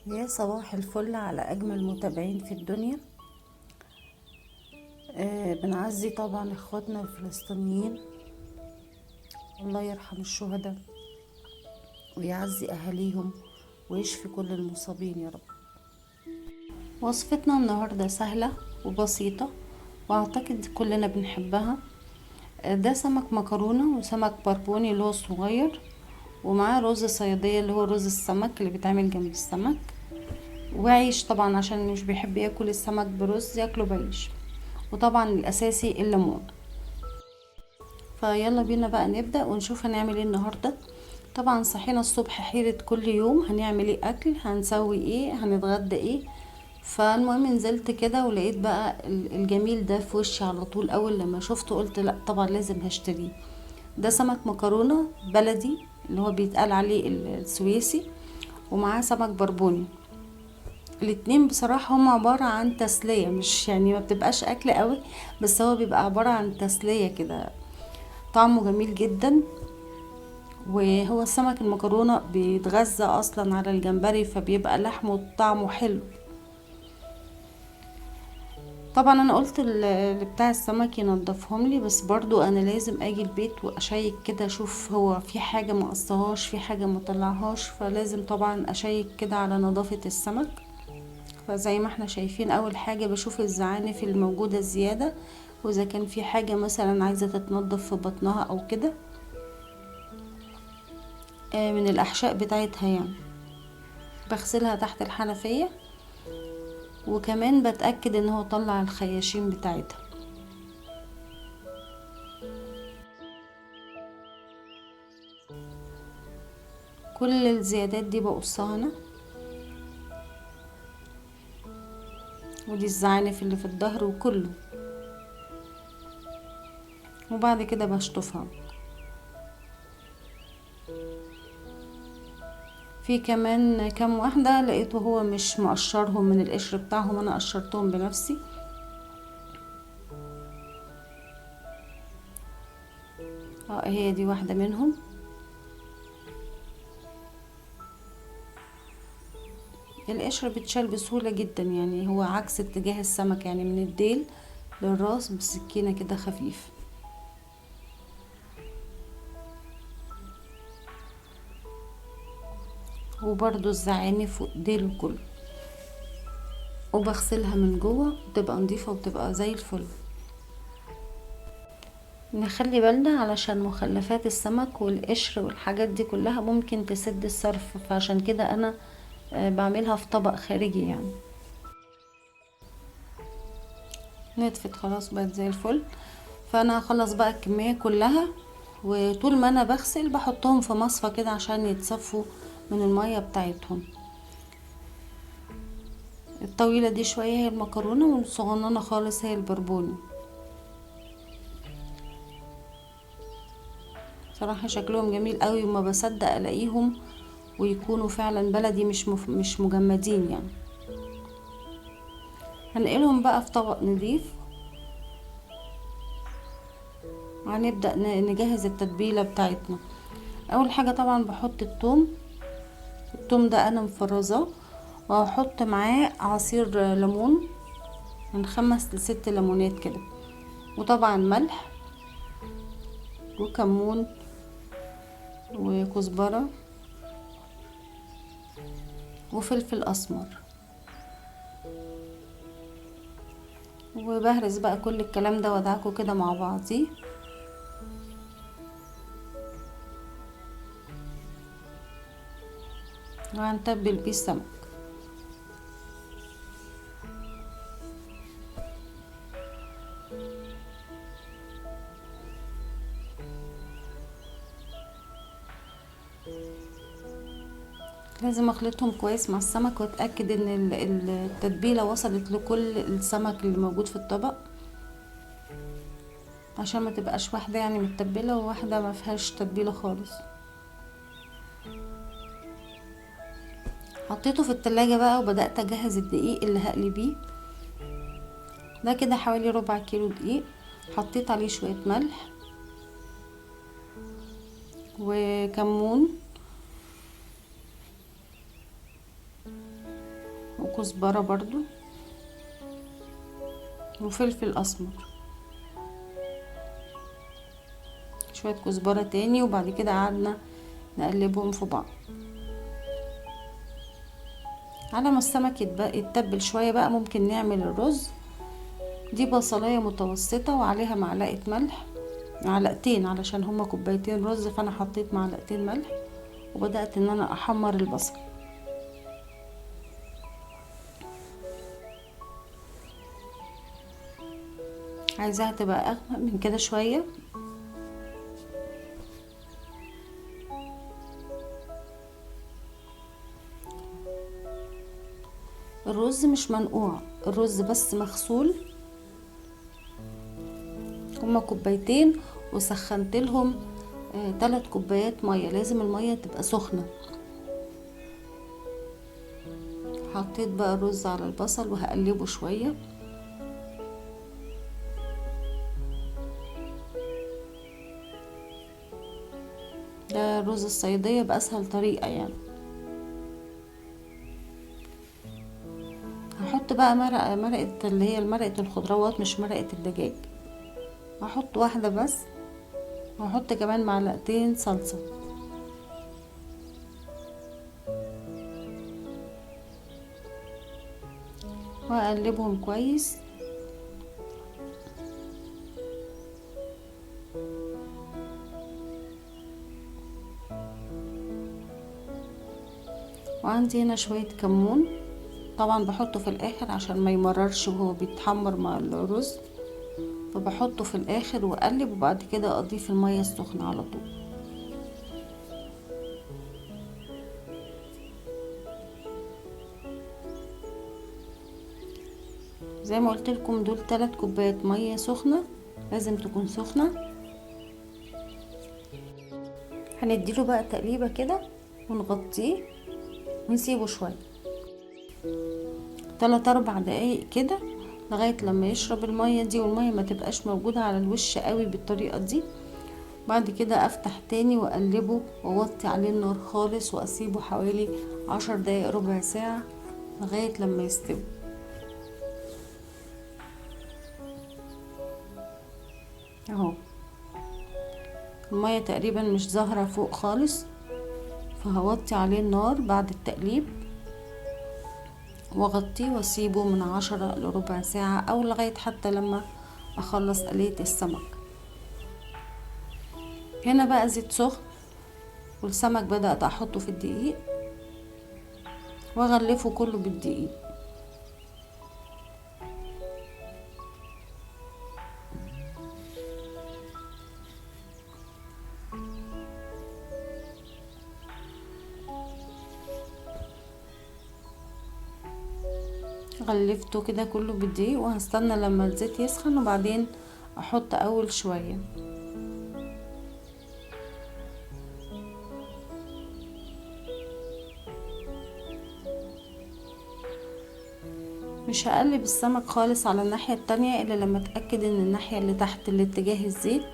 يا صباح الفل على أجمل متابعين في الدنيا. بنعزي طبعا إخواتنا الفلسطينيين، الله يرحم الشهداء ويعزي أهاليهم ويشفي كل المصابين يا رب. وصفتنا النهاردة سهلة وبسيطة وأعتقد كلنا بنحبها. ده سمك مكرونة وسمك بربوني اللي هو الصغير، ومعاه رز صيادية اللي هو رز السمك اللي بيتعمل جنب السمك، وعيش طبعا عشان مش بيحب ياكل السمك برز ياكله بعيش، وطبعا الاساسي الليمون. فيلا بينا بقى نبدأ ونشوف هنعمل ايه النهاردة. طبعا صحينا الصبح حيرة كل يوم هنعمل ايه اكل، هنسوي ايه، هنتغدى ايه. فالمهم نزلت كده ولقيت بقى الجميل ده في وشي على طول. اول لما شفته قلت لا طبعا لازم هشتريه. ده سمك مكرونة بلدي اللي هو بيتقال عليه السويسي، ومعاه سمك بربوني. الاتنين بصراحة هم عبارة عن تسلية، مش يعني ما بتبقاش اكل قوي، بس هو بيبقى عبارة عن تسلية كده. طعمه جميل جدا، وهو السمك المكرونة بيتغذى اصلا على الجمبري، فبيبقى لحمه طعمه حلو. طبعا انا قلت اللي بتاع السمك ينضفهم لي، بس برضو انا لازم اجي البيت واشيك كده اشوف هو في حاجة ما قصهاش، في حاجة ما طلعهاش، فلازم طبعا اشيك كده على نظافة السمك. فزي ما احنا شايفين اول حاجة بشوف الزعانف الموجودة الزيادة، واذا كان في حاجة مثلا عايزة تتنضف في بطنها او كده، من الاحشاء بتاعتها يعني. بغسلها تحت الحنفية، وكمان بتأكد ان هو طلع الخياشيم بتاعتها. كل الزيادات دي بقصها انا، ودي الزعانف اللي في الظهر وكله، وبعد كده بشطفها. في كمان كام واحدة لقيته هو مش مقشرهم من القشر بتاعهم، انا قشرتهم بنفسي. هي دي واحدة منهم. القشر بتشال بسهولة جدا، يعني هو عكس اتجاه السمك، يعني من الديل للراس بسكينة كده خفيف. وبرضو الزعانف والديل كله، وبغسلها من جوه وتبقى نظيفة وتبقى زي الفل. نخلي بالنا علشان مخلفات السمك والقشر والحاجات دي كلها ممكن تسد الصرف، فعشان كده انا بعملها في طبق خارجي. نطفت خلاص بقت زي الفل. فانا هخلص بقى الكمية كلها، وطول ما انا بغسل بحطهم في مصفى كده عشان يتصفوا من المية بتاعتهم. الطويلة دي شوية هي المكرونة، والصغننة خالص هي البربوني. صراحة شكلهم جميل قوي، وما بصدق الاقيهم ويكونوا فعلا بلدي، مش مجمدين. هنقلهم بقى في طبق نضيف، وهنبدأ نجهز التتبيلة بتاعتنا. اول حاجة طبعا بحط التوم. التوم ده انا مفرزاه، وهحط معاه عصير ليمون من 5 ل6 ليمونات كده، وطبعا ملح وكمون وكزبرة وفلفل اسمر، وبهرس بقى كل الكلام ده وادعكه كده مع بعضيه. وهنتبل بيه السمك. لازم اخلطهم كويس مع السمك، واتاكد ان التتبيله وصلت لكل السمك اللي موجود في الطبق، عشان ما تبقاش واحده متبله وواحده ما فيهاش تتبيله خالص. حطيته في التلاجة بقى، وبدأت اجهز الدقيق اللي هقلي بيه. ده كده حوالي ربع كيلو دقيق، حطيت عليه شوية ملح وكمون وكزبرة برضو وفلفل اسمر، شوية كزبرة تاني. وبعد كده قعدنا نقلبهم في بعض على ما السمك يتبل شوية. بقى ممكن نعمل الرز. دي بصلاية متوسطة وعليها معلقة ملح، معلقتين علشان هما كوبايتين رز، فانا حطيت معلقتين ملح. وبدأت ان انا احمر البصل. عايزاها تبقى اغمق من كده شوية. الرز مش منقوع، الرز بس مغسول. هما كوبايتين وسخنت لهم 3 كوبايات مية، لازم المية تبقى سخنة. حطيت بقى الرز على البصل وهقلبه شوية. ده رز الصياديه باسهل طريقه يعني. هحط بقى مرقه اللي هي مرقه الخضروات، مش مرقه الدجاج. هحط واحدة بس، وهحط كمان معلقتين صلصه. واقلبهم كويس. وعندي هنا شوية كمون، طبعا بحطه في الاخر عشان ما يمررش وهو بيتحمر مع الرز، فبحطه في الاخر واقلب، وبعد كده اضيف المية السخنة على طول. زي ما قلت لكم دول 3 كوبايات مية سخنة، لازم تكون سخنة. هنديله بقى تقليبه كده ونغطيه ونسيبه شوية 3-4 دقايق كده، لغاية لما يشرب المية دي والمية ما تبقاش موجودة على الوش قوي بالطريقة دي. بعد كده افتح تاني واقلبه واوطي عليه النار خالص، واسيبه حوالي 10 دقايق ربع ساعة لغاية لما يستوي. اهو المية تقريبا مش ظاهرة فوق خالص، فهوطي عليه النار بعد التقليب واغطيه واسيبه من 10 لربع ساعة، او لغاية حتى لما اخلص قلية السمك. هنا بقى زيت سخن، والسمك بدأت احطه في الدقيق واغلفه كله بالدقيق. غلفته كده كله بالدقيق، وهستنى لما الزيت يسخن وبعدين احط اول شوية. مش هقلب السمك خالص على الناحية التانية الا لما اتأكد ان الناحية اللي تحت اللي اتجاه الزيت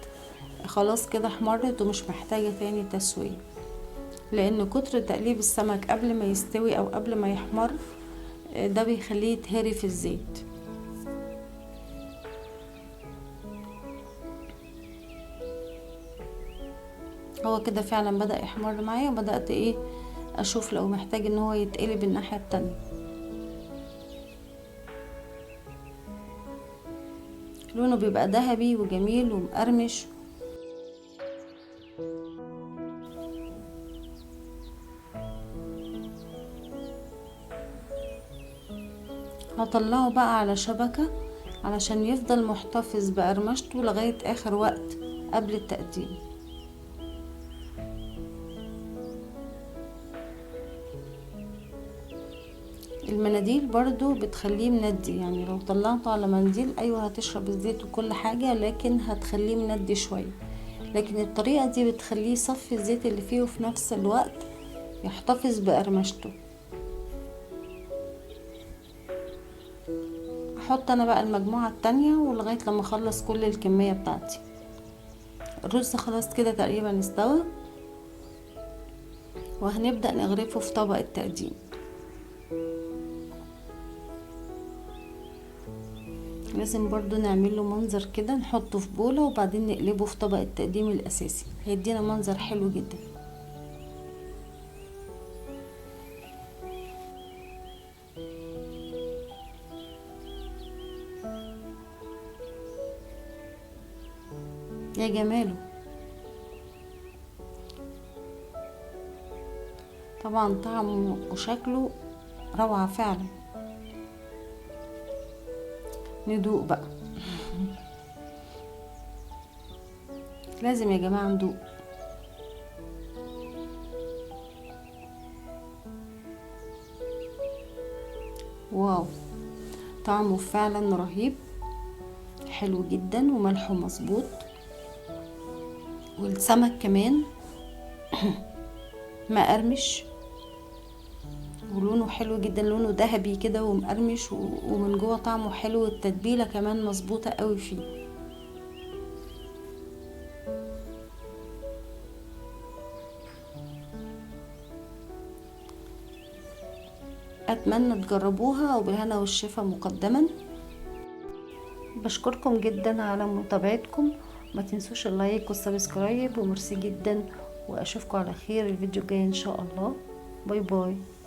خلاص كده احمرت ومش محتاجة تاني تسوية، لان كتر تقليب السمك قبل ما يستوي او قبل ما يحمر ده بيخليه يتهري في الزيت. هو كده فعلا بدأ يحمر معايا، وبدأت اشوف لو محتاج ان هو يتقلب الناحية التانية. لونه بيبقى ذهبي وجميل ومقرمش. هطلعه بقى على شبكة علشان يفضل محتفظ بقرمشته لغاية اخر وقت قبل التقديم. المناديل برضو بتخليه مندي، يعني لو طلعته على منديل ايوه هتشرب الزيت وكل حاجة، لكن هتخليه مندي شوية. لكن الطريقة دي بتخليه يصفي الزيت اللي فيه وفي نفس الوقت يحتفظ بقرمشته. هحط انا بقى المجموعة التانية ولغاية لما اخلص كل الكمية بتاعتي. الرز خلاص كده تقريبا استوى، وهنبدأ نغرفه في طبق التقديم. لازم برضو نعمل له منظر كده، نحطه في بولة وبعدين نقلبه في طبق التقديم الاساسي، هيدينا منظر حلو جدا. يا جماله. طبعا طعمه وشكله روعة فعلا. ندوق بقى، لازم يا جماعة ندوق. واو، طعمه فعلا رهيب، حلو جدا وملحه مظبوط، والسمك كمان مقرمش ولونه حلو جدا، لونه ذهبي كده ومقرمش، ومن جوه طعمه حلو، والتتبيله كمان مظبوطة قوي فيه. اتمنى تجربوها، وبالهنا والشفا مقدما. بشكركم جدا على متابعتكم، ما تنسوش ال like وال subscribe، وميرسي جدا، واشوفكم على خير الفيديو الجاي ان شاء الله. bye bye.